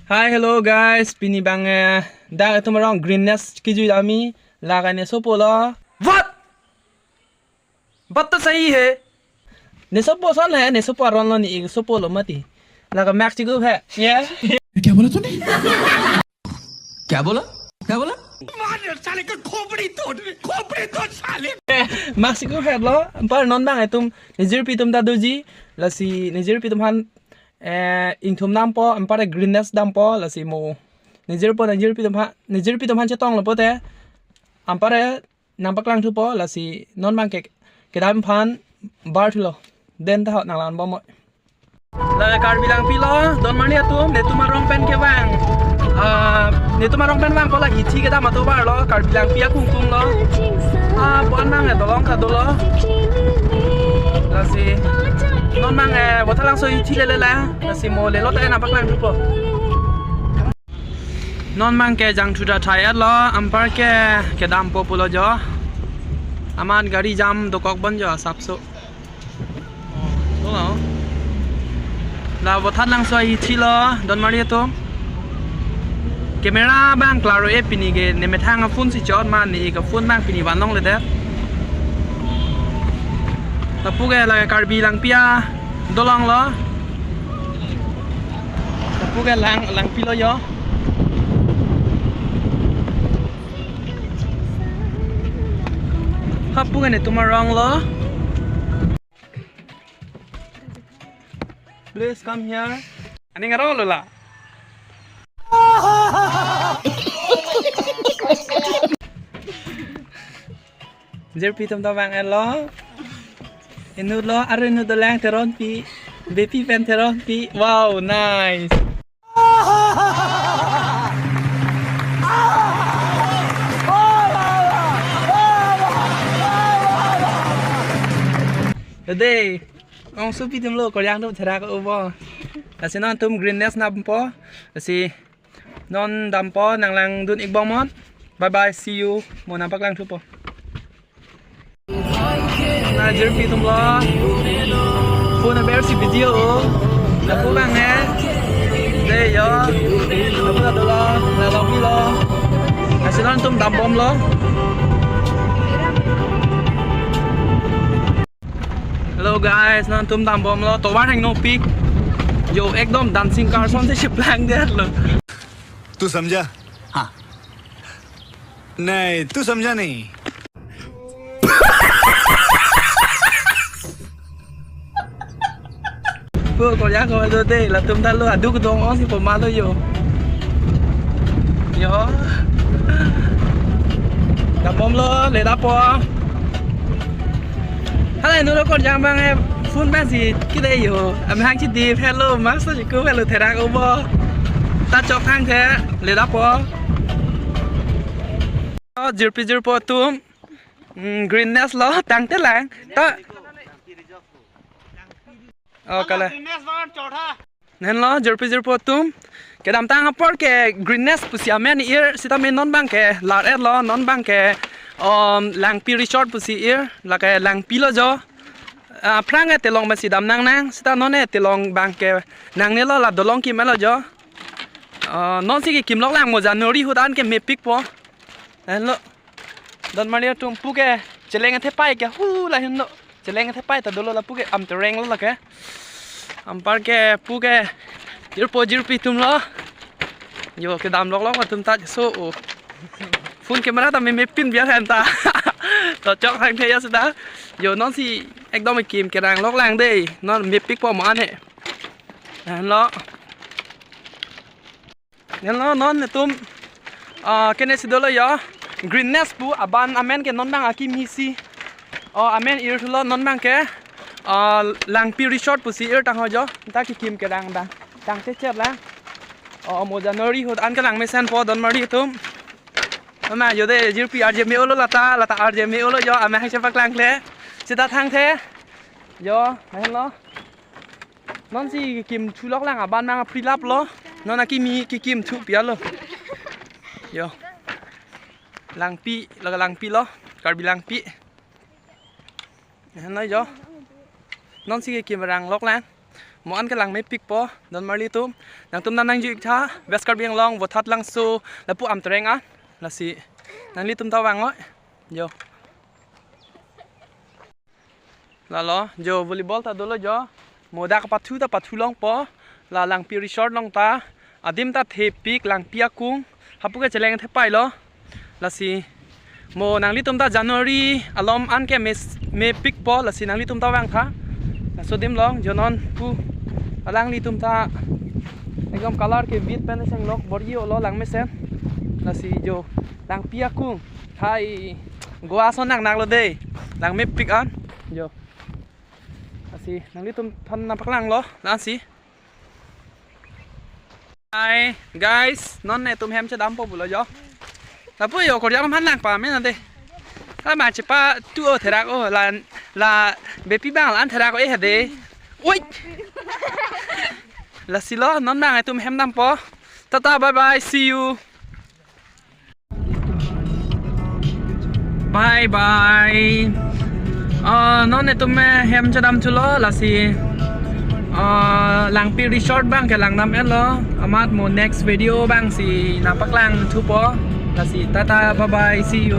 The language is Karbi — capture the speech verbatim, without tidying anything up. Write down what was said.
Hi, hello guys. Pini bang eh, dak itum arong Greeness kejui dam-i, lake nesopo lo. What? बात तो सही है। Nesopo ason he, nesopo aron lo, ne-ik sopo lo mati. Lake mak chigup he. Yeah. क्या बोला तूने? क्या बोला? क्या बोला? मार साले का खोपड़ी तोड़, खोपड़ी तोड़ साले। Mak chigup he lo, anpar non bang itum nejirpi atum ta doji, lasi nejirpi atum aphan eh, ingthum dampo, anpar Greeness dampo, lasi mo nejirpo, nejirpi atum aphan, nejirpi atum aphan chetonglo pote, anpar nangpaklang thupo, lasi non bang ke kedam aphan bar thulo. Den ta ho nanglang bom. Lake Karbi Langpi lo, don mani atum, netum arong pen kevang. Ah, netum arong pen vangpo la hithi kedam atovar lo, Karbi Langpi akungkung lo. Ah, puan mang eh, dolong ta dolo. Lasi non mang eh, Vothatlangso hithi lele la. Lasi mo lelo ta nangpaklang thupo. Non mang ke jangthu ta thai-et lo, anpar ke kedampo pulo jo. Amat gari jam dokok bon jo, asapso. Oh, hello. La Vothatlangso hithi lo, don mani atum. Camera bang klaro-e pini ke, ne methang a-phone si chot ma, ne-ik a-phone bang pini vanlongledet. Lapu ke lake Karbi Langpi adolong lo. Lapu ke lang, Langpi lo jo. Hapu ke netum arong lo. Please come here. Aning arong lo la. Jirpi atum ta vang-et lo. Inut lo, aru inut dolang Teronpi. Bepi pen Teronpi. Wow, nice. Today, ongsopi atum lo, Koreang atum therak-o bo. Lasi non itum Greeness dampo. Lasi non dampo, nanglangdun-ik bom non. Bye bye, see you. Mo nangpaklang thupo. Na jirpi atum lo. Phone aber si video. Lapu bang he. Dei jo. Lapu ta dolo. La Langpi lo. Lasi non itum dambom lo. Hello guys, non itum dambom lo. Tovar hangno pik. Jo, ekdom dancing car ason si cheplangdet lo. तू समझा? हाँ। नहीं, तू समझा नहीं। Pu, Korea ko do de, latum ta lo, aduk dong ong si poma lo jo. Jo. Dambom lo, le dapo. Hala, inut lo Korea bang eh, phone bang si kede jo. Amahang chidi, hello, master jiku, hello, therak-o bo. Ta chok thangthe, le dapo. Oh, jirpi jirpo atum. Hmm, Greeness lo, tangte lang. Ta. Oh, kala. Henlo, jirpi jirpo atum. Kedamtang apor ke Greeness pusi amen ir, sitame non bang ke lar-et lo, non bang ke, um, Langpi Resort pusi ir, lake Langpi lo jo. Ah, aphrang ke telong masi dam nangnang, sita non eh telong bang ke nangne lo, la dolong kim-et lo jo. Ah, non si kekim loklang mo January ahut an ke mepikpo. Henlo. Don mani atum, pu ke cheleng athepai ke hu la henlo. Cheleng athepai ta dolo, lapu ke am tereng lo lake. Anpar ke pu ke jirpo jirpi atum lo. Jo, kedam loklok atum ta so-o. Phone camera ta meme pin biar hen ta. To chok thangthe ya sudah. Jo, non si ekdom kim kerang loklang dei. Non mepikpo mo an he. Henlo. Nelo non netum, ah, kene si dolo jo, Greeness pu aban amen ke non bang akimi si. Oh, amen ir thulo, non bang ke, ah, Langpi Resort pusi ir tang ho jo, ta kekim kerang bang. Tangte cher lang. Oh, mo January ahut an kelang mesenpo don mari atum. Ama jo de jirpi arje me-o lo lata, lata arje me-o lo jo, ama hang chepaklangkle. Sita thangthe. Jo, henlo. Non si kekim thu loklang aban mang apri lap lo. Non akimi kekim thu pia lo. Jo. Langpi, lake Langpi lo. Karbi Langpi. Henlo jo. Non si kekim rang loklang. Mo an ke langmepikpo, don marli atum. Nangtum nangnangji-iktha, West Karbi Anglong, Vothatlangso, lapu Amtreng an. Lasi, nanglitum ta vang oi. Jo. Lalo, jo volleyball ta dolo jo. Mo dak pathu ta pathu longpo. La Langpi Resort along ta. Adim ta thepik Langpi akung. Hapu ke cheleng thepai lo. Lasi mo nanglitum ta January alom an ke mes-, mepikpo, lasi nanglitum ta vangtha. Laso adim along jo non pu alanglitum ta ekdom color ke vit pen senglok bor-i-o lo langmesen. Lasi jo Langpi akung. Hai, Goa ason nangnak lo dei. Langmepik an. Jo. Lasi nanglitum than nangpaklanglo. Lasi. Hi guys, non netum hem chedampo pulo jo. Lapu jo korjang man nangpame nang dei. Lama chepa tu o therak o la, la bepi bang la-an therak o eh dei. Oi. Lasi lo non nangtum hem dampo. Tata, bye bye, see you. Bye bye. Ah, non netum hem chedam thulo lasi. Ah, Langpi Resort abang ke langdam-et lo. Amat mo next video abang si nangpaklang thupo. Lasi tata, bye bye, see you.